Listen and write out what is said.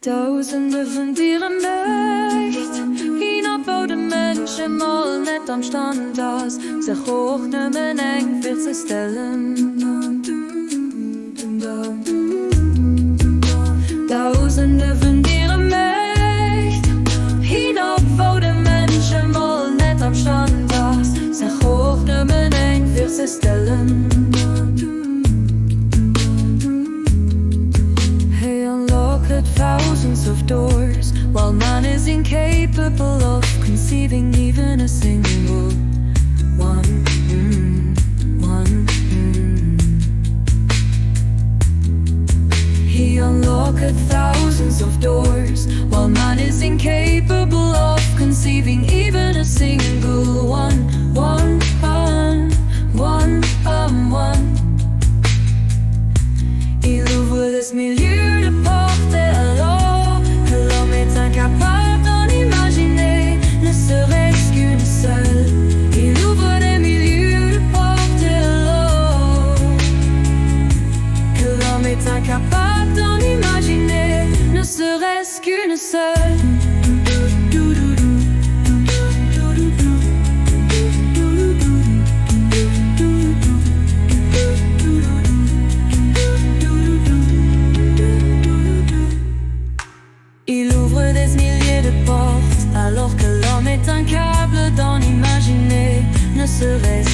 Dausende vun Diere mécht hien op, wou de Mënsch emol net am Stand ass, sech och nëmmen eng virzestellen. Dausende vun Diere mécht hien op, wou de Mënsch emol net am Stand ass, sech och nëmmen eng virzestellen. He unlocketh thousands of doors, while man is incapable of conceiving even a single one. Mm, one. Mm. He unlocketh thousands of doors, while man is incapable of conceiving even a single one. One, one, one, um, one. Il ouvre des milliers de portes alors que l'homme est incapable d'en imaginer, ne serait-ce qu'une seule. Il ouvre des milliers de portes alors que l'homme est incapable d'en imaginer, ne serait-ce qu'une seule. Il ouvre des milliers de portes alors que l'homme est incapable d'en imaginer, ne serait-ce.